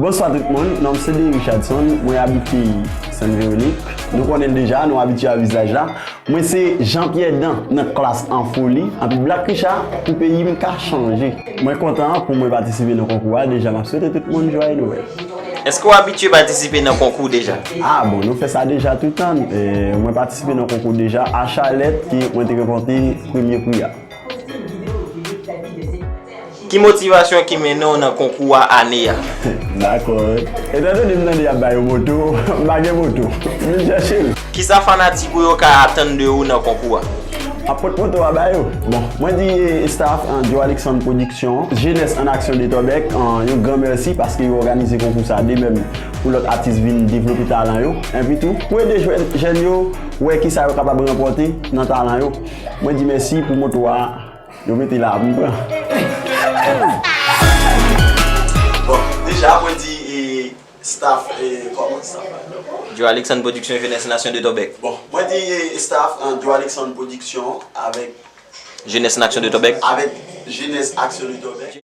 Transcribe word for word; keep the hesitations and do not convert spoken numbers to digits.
Bonswa tout moun, non m se Dee Richardson, mwen abite Sent Veronik. Nou konnen l deja, nou abitye a vizaj la. Mwen se Jean Pierre Dan nan Klass an Foli. Anpi Black Richard, pou peyi m ka chanje. Mwen kontan pou mwen patisipe nan konkou a, deja m ap swete tout moun jwaye Nwèl. Èske w abitye patisipe nan konkou deja? Ah bon, nou fè sa deja toutan. E, mwen patisipe nan konkou deja, a Chalèt ke mwen te ranpòte premye pri a. Ki motivasyon ki mennen w nan konkou a ane a? Dakò, wi. Etandone m tande y ap ba yo moto, m pa gen moto. Vin chèche l. Kisa fanatik ou yo ka atann de ou nan konkou a? M ap pot moto a ba yo. Bon, mwen di eh, staff an Joe Alexandre Production, Jeunesse en Action de Tòbèk, an yon gran mèsi paske yo òganize konkou sa de menm pou lòt atis vin devlope talan yo. Enpi tou, pou ede jwè- jèn yo wè kisa yo kapab ranpòte nan talan yo. Mwen di mèsi pou moto a. Yo mete la pou m pran. Bon, deja mwen di eh, staff, eh, kòman staff la? Joe Alexandre Production, Jeunesse Nation de Tòbèk. Bon, mwen di eh, staff an Joe Alexandre Production avèk Jeunesse Nation de Tòbèk. Avèk Jeunesse Action de Tòbèk.